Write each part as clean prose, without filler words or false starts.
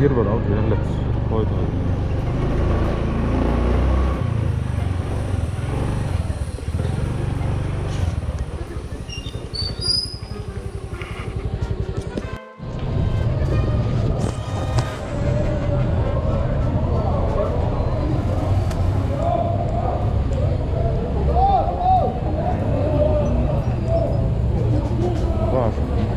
Sir ber a awm thin a let's khawi thei. Bus a awm thei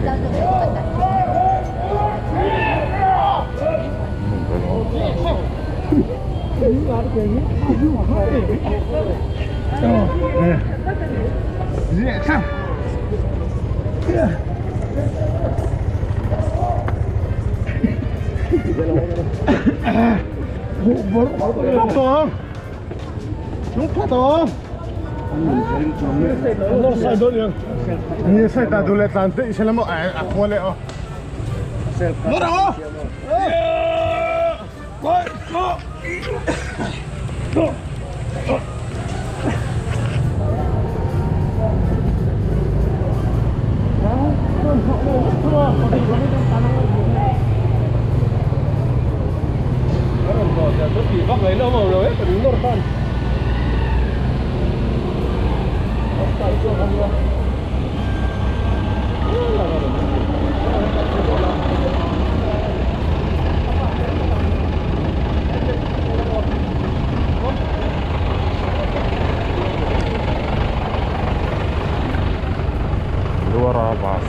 Luara bus.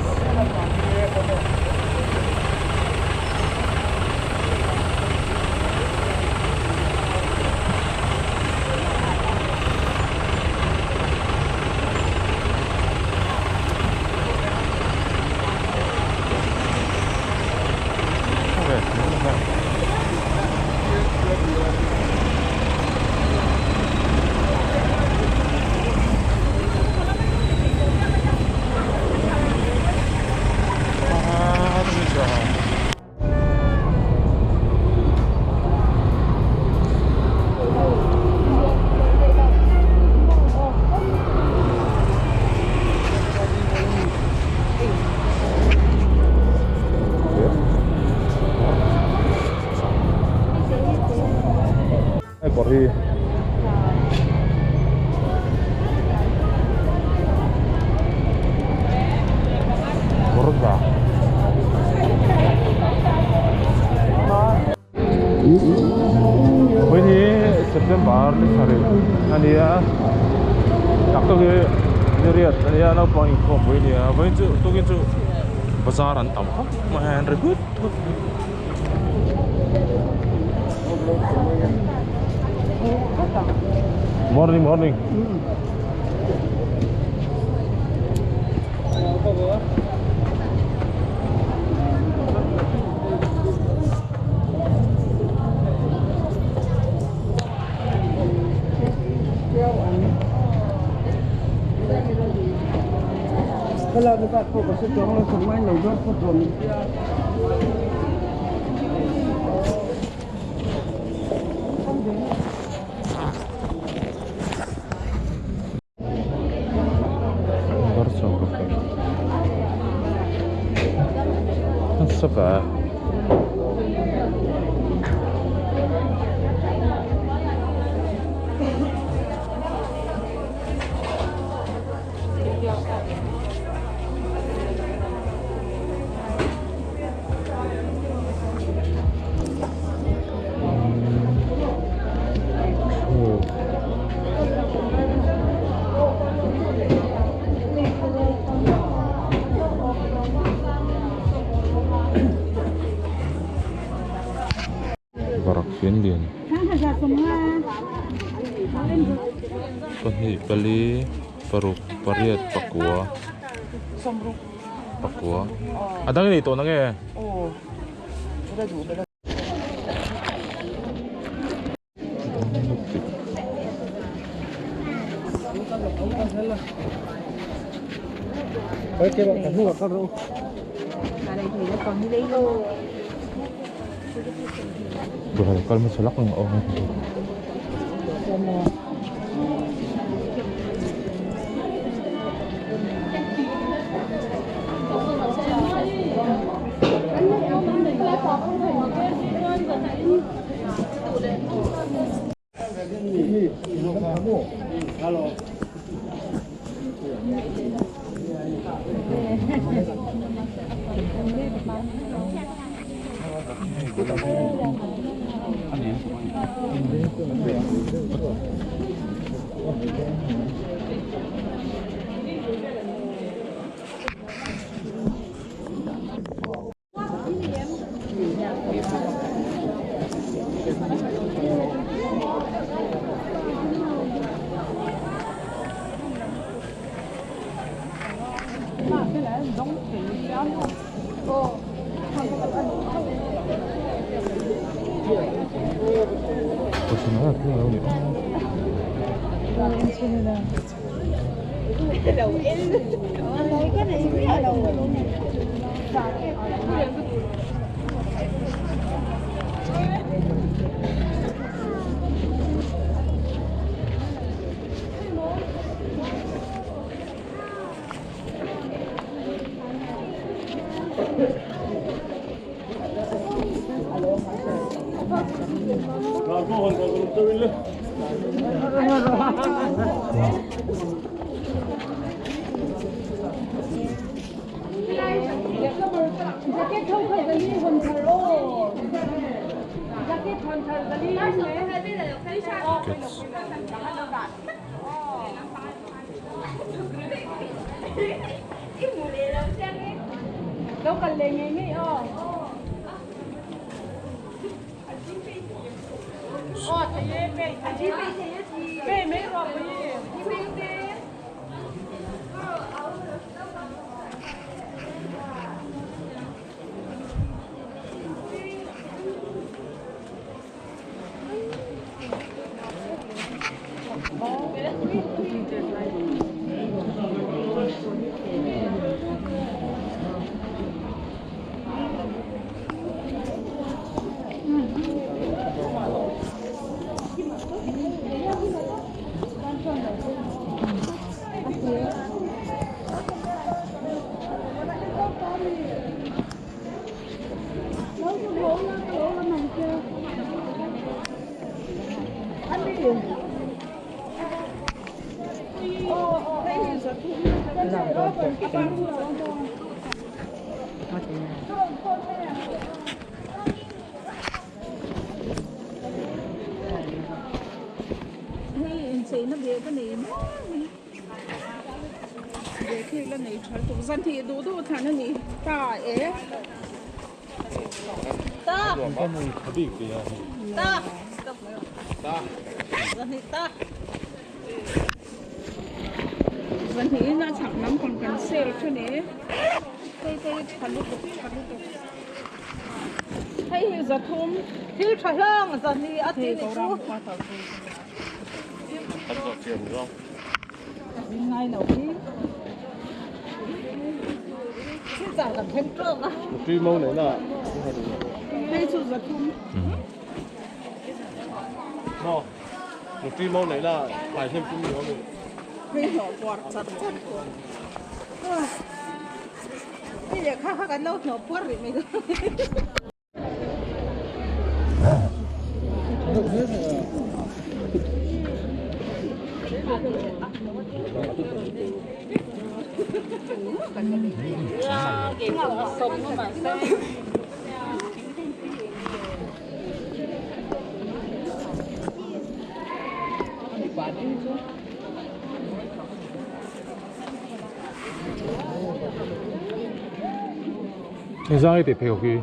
Hei kawr hi kawr dah Vawiin hi September ni sarih a ni a tak tak hi ni riat a nia naupang inkhawmpui a ni a vawiin chu tukin chu bazar an tam khawp mai a an ri hut hut. Morning morning. 7. Varak fian lian pahnih pali paruk pariat pakua pakua a dang i nei tawh na nge? Dawr kal hmasa lak ang aw. Engzang nge tih pheikhawk hi?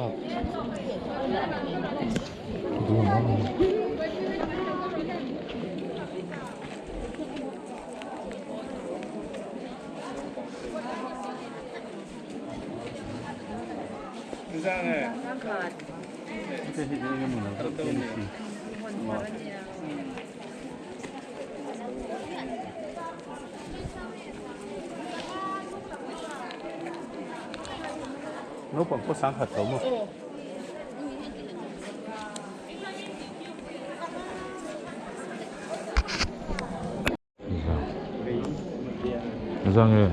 thlalak dun a ni. Naupang pawh sangkhat lo maw? Zang e.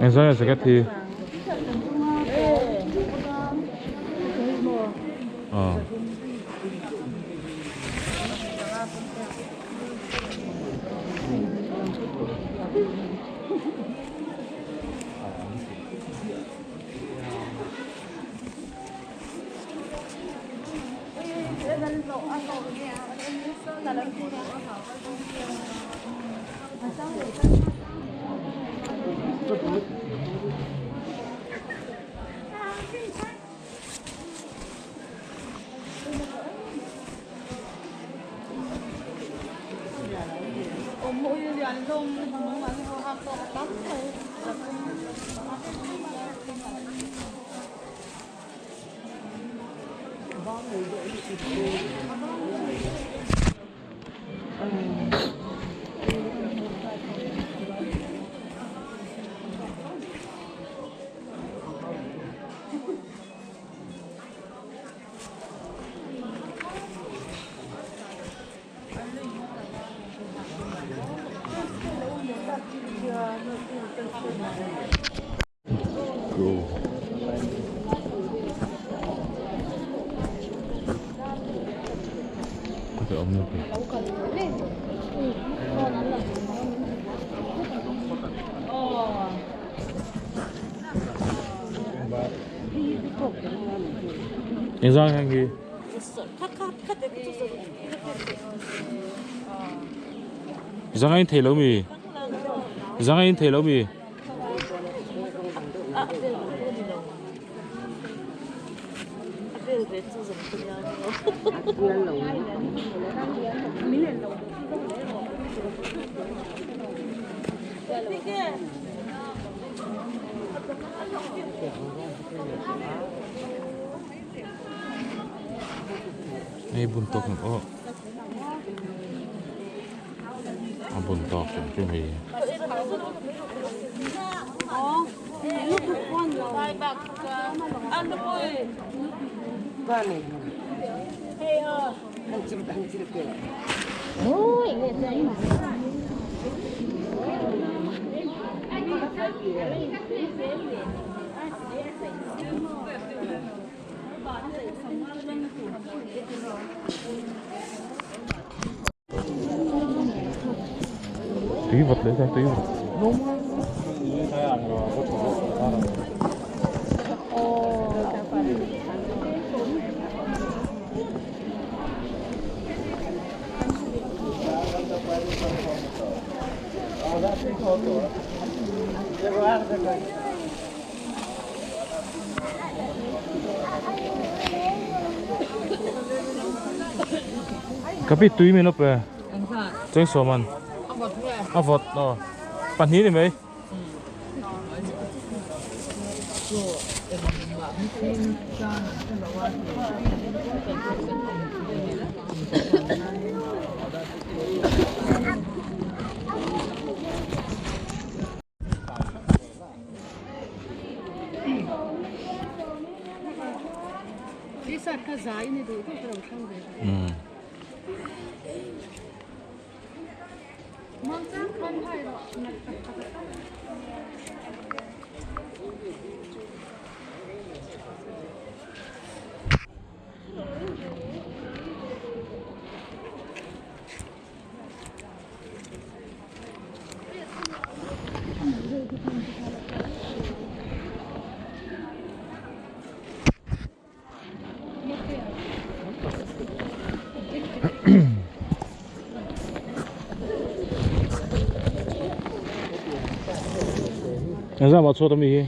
Engzah nge jacket hi? Aw. Engzah nge hi? Zang a in thei lo mi? Zang a in thei lo mi? Hei bun tawk ang aw a bun tawk hrim hrim hei. Tui vawt leh chuan tui vawt. Kapi tui min awp e. Cheng sawman. A vawt aw. Pahnih ni mai. Engzah mah chhuat ami hi?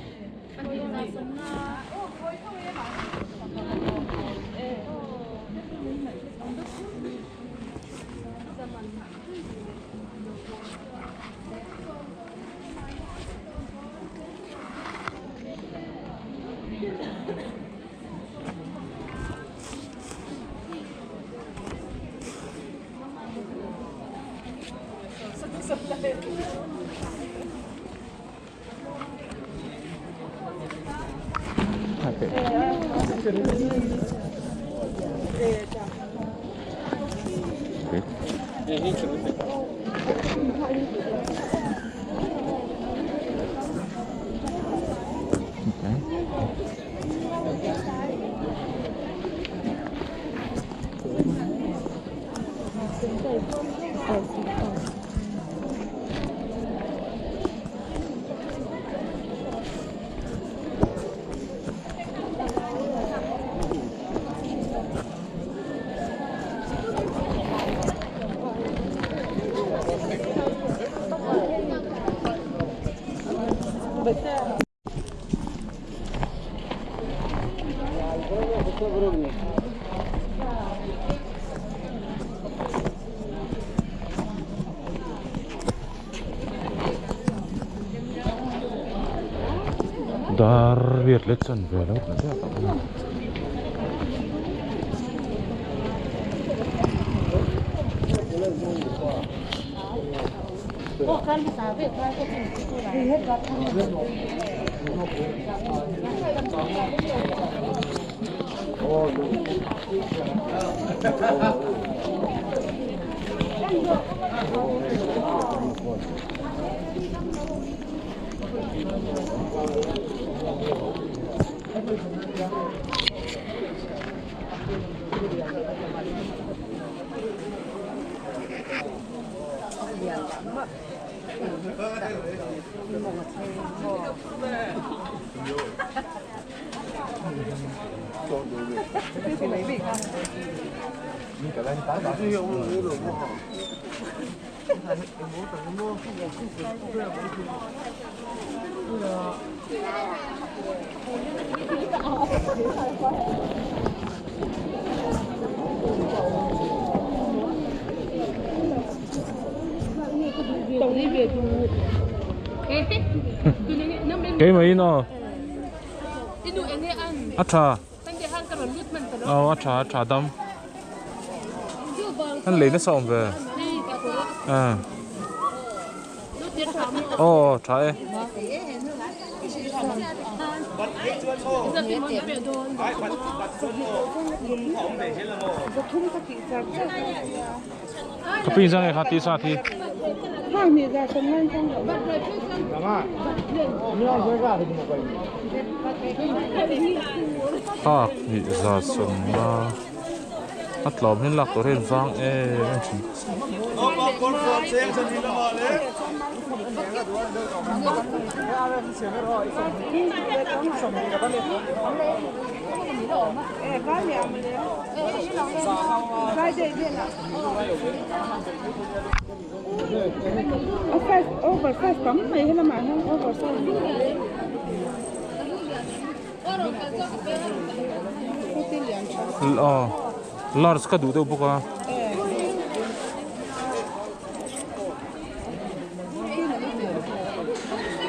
Dar riat leh chanve a lo tla chiah tawh a ni. Keimah in aw a tha aw a tha a tha dam an lei nasa awm ve aw tha e. Ka pi zang e kha ti sa thi. Park hnih za sawmna a tlawm hian lak tur hi an vang em em thin. Aw large ka duh deuh bawk a.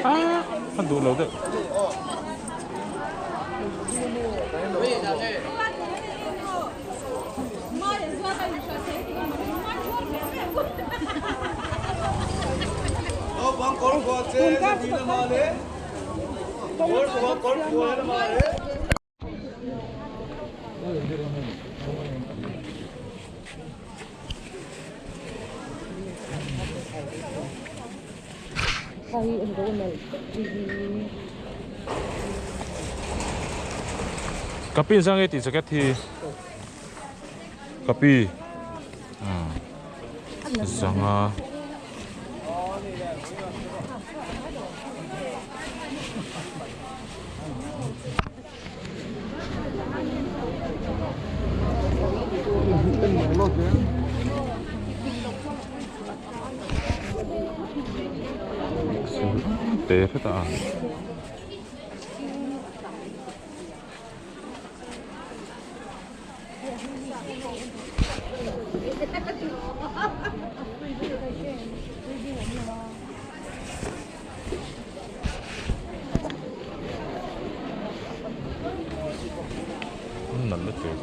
Ah ka duh lo deuh. Ka pi zang e tih jacket hi ka pi zanga. Te hret a. Nalh lutuk.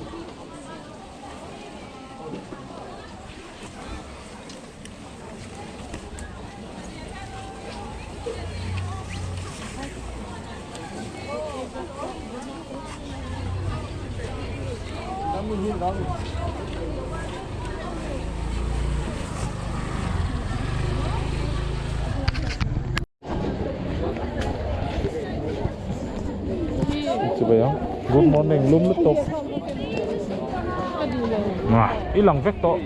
Chibai ang. Good morning lum lutuk. I lang vek tawh.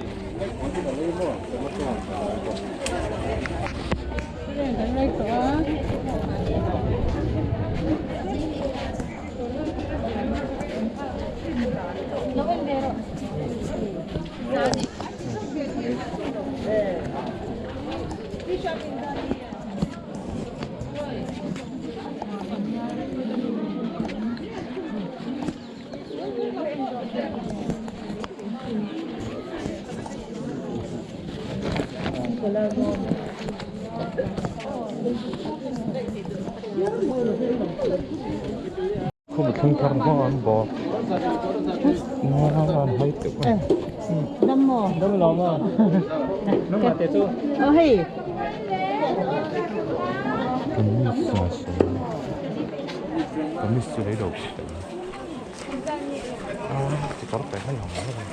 Khum thleng thar hma an bawk an hai teuh a kamis a sawi kamis chu lei lo khawp mai a kekawr peng a lang mai a ni.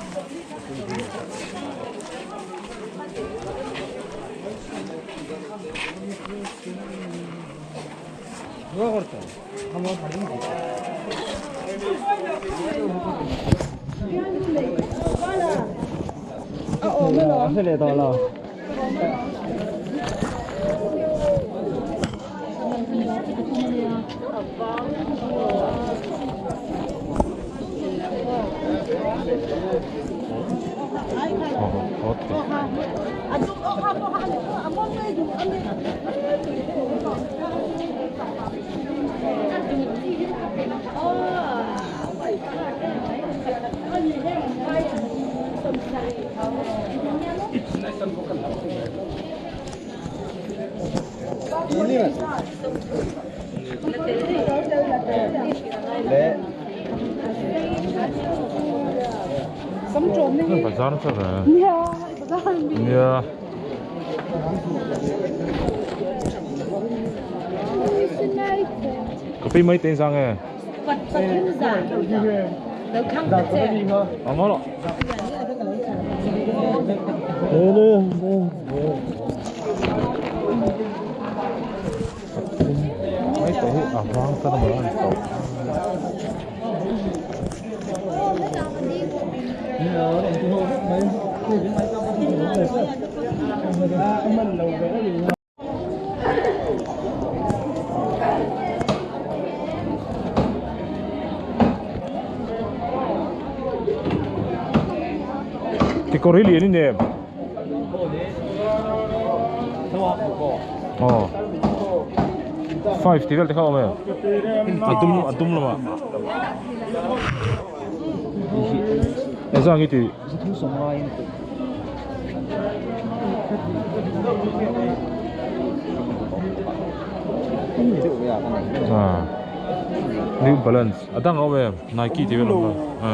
Bazar nasa ve. Nia. Ka pi mai te sang e. Ang lo. Mai te hi a vang tan a an to. Kekawr hi lian i nem. Aw. 5 tih vel te kha a awm em? A dum a dum lamah. Engzah nge tih? New Balance a dang a awm em Nike tih vel a awm a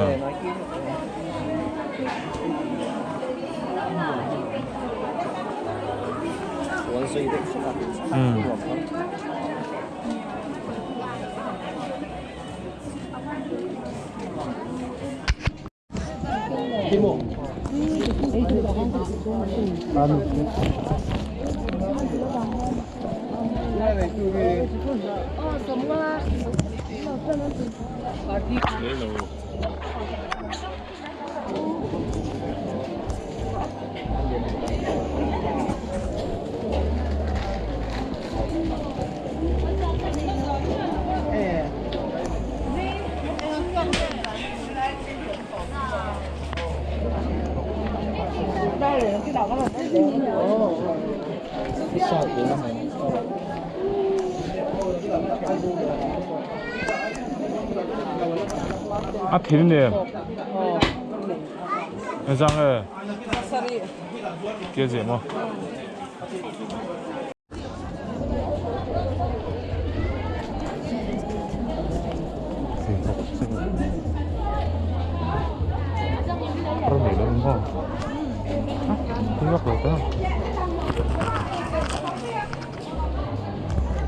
A thil nen engzah nge tia zeh maw.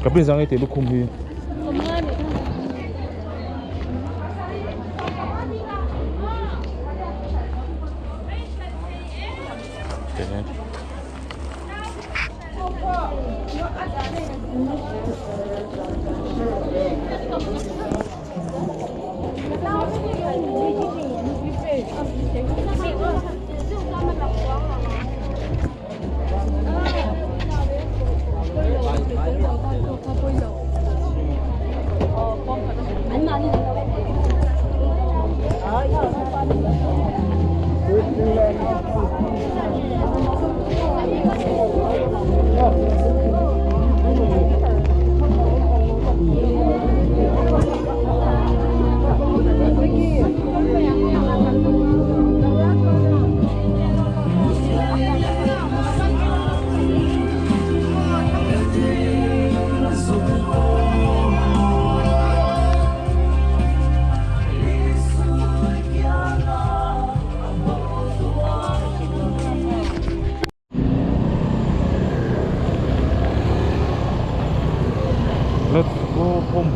Ka pin zang ei lukhum hi. Let's go home.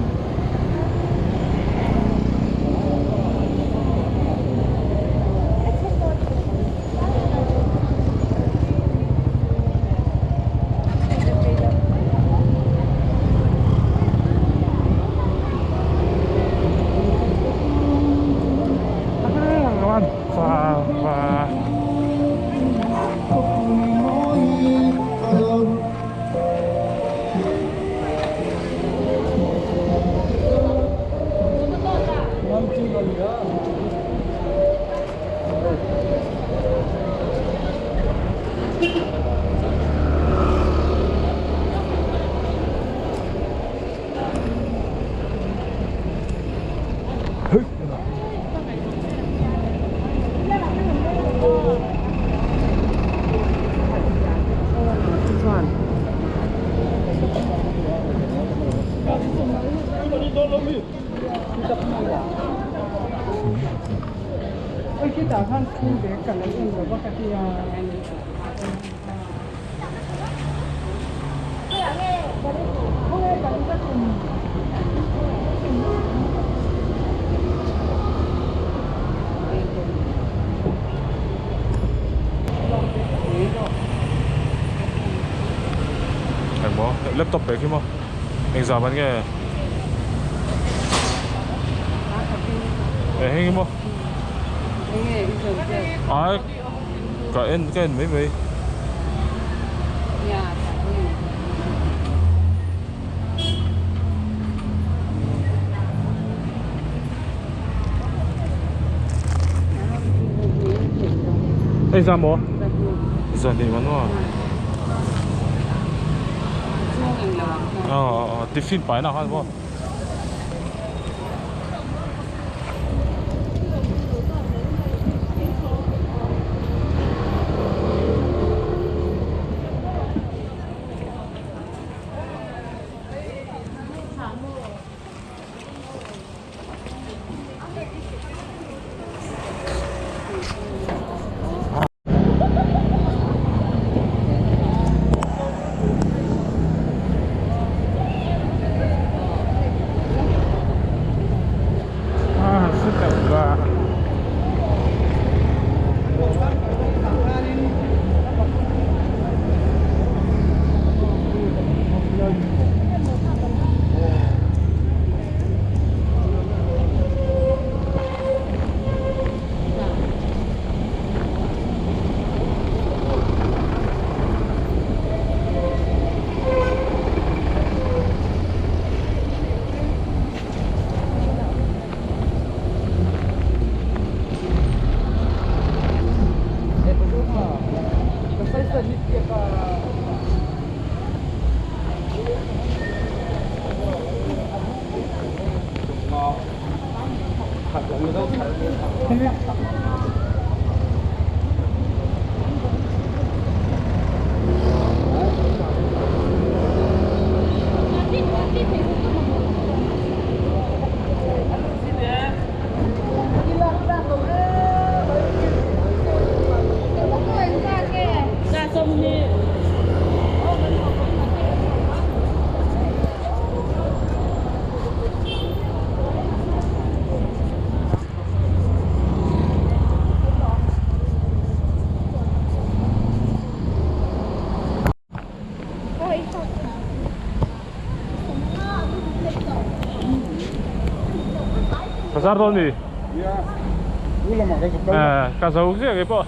Engmaw laptop pek hi maw exam an nge eh heng hi maw ai ka en ka en mai mai. Exam maw? Zan hnih man maw? Aw tiffin pai na khan maw? Bazar dawn mi? Ka zo ziah kei pawh.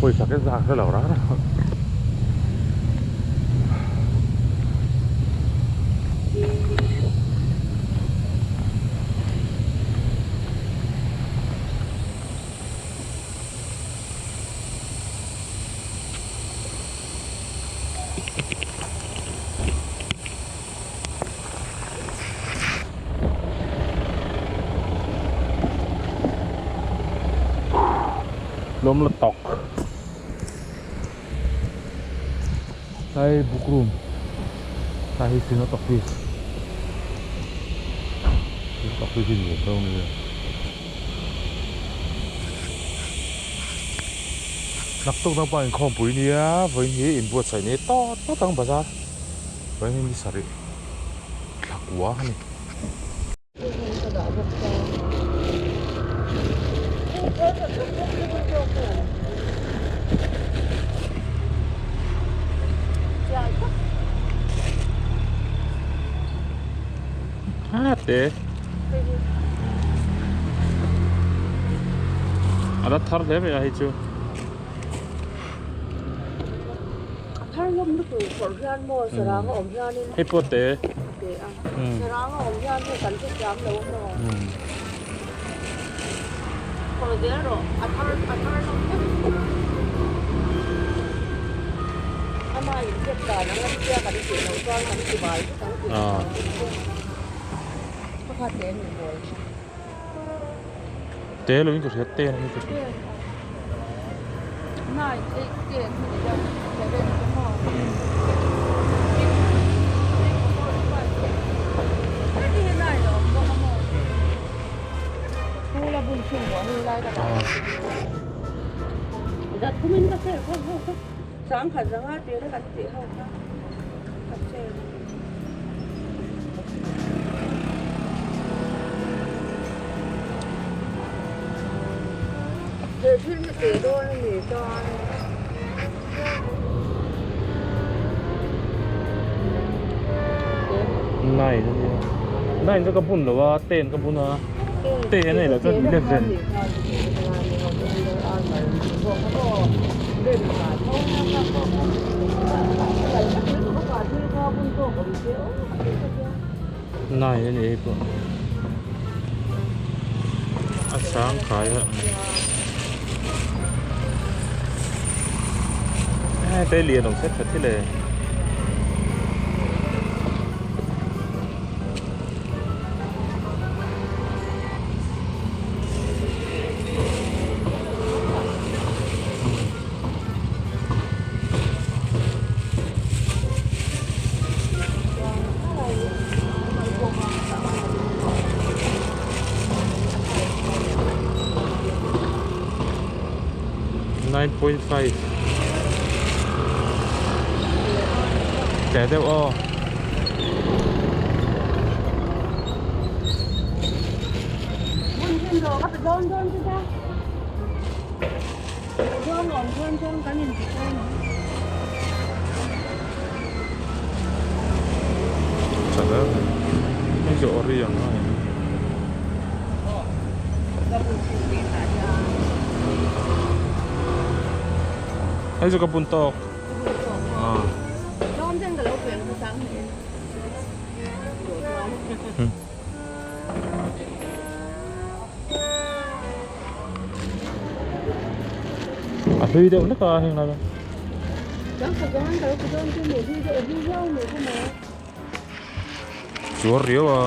Pawisa ka zak hre lo rang rang. Lawm la tawk Tlai book room tlai hi synod office synod office hi nuam deuh a ni a. Naktuk naupang inkhawmpui nia vawiin hi inbuatsaih ni tawt tawt ang bazar vawiin hi ni sarih thla kua a ni. A la thar hle mai a hei chu. A thar hlawm lutuk phawrh hian maw sarang a awm hianin. Hei pawh te. Te a. Sarang a awm hian hei kan hrethiam lo maw. Phawrh zel rawh a thar a thar hlawm vek. Ama inhriat dan ang a tia kan tih loh chuan kan ti bai vek ang tih ka hlau bawk. Pakhat te ni mawi. Te lo in ka hria ten hi ka hria. 9 8 10 11 7 te maw. 6 6 4 5 heti hi nine a awm bawk a maw. Phul a bun chhung pawh hei lai ka dah. Zat thum in ka sel ho ho kha sangkhat zanga tir a kan tih ho kha ka sel. He thil hi teh dawn a ni chuan Nine a nia nine chu ka bun lo a ten ka bun a ten a nei lo chuan 11. Nine a ni hei pawh a sang khai a hei lian awm set that hi le. 9.5 Trẻ deuh aw. Hei chu ori ang a Hei chu ka bun tawk. A hlui deuh hlek a heng lai chuan. Chuar riau a.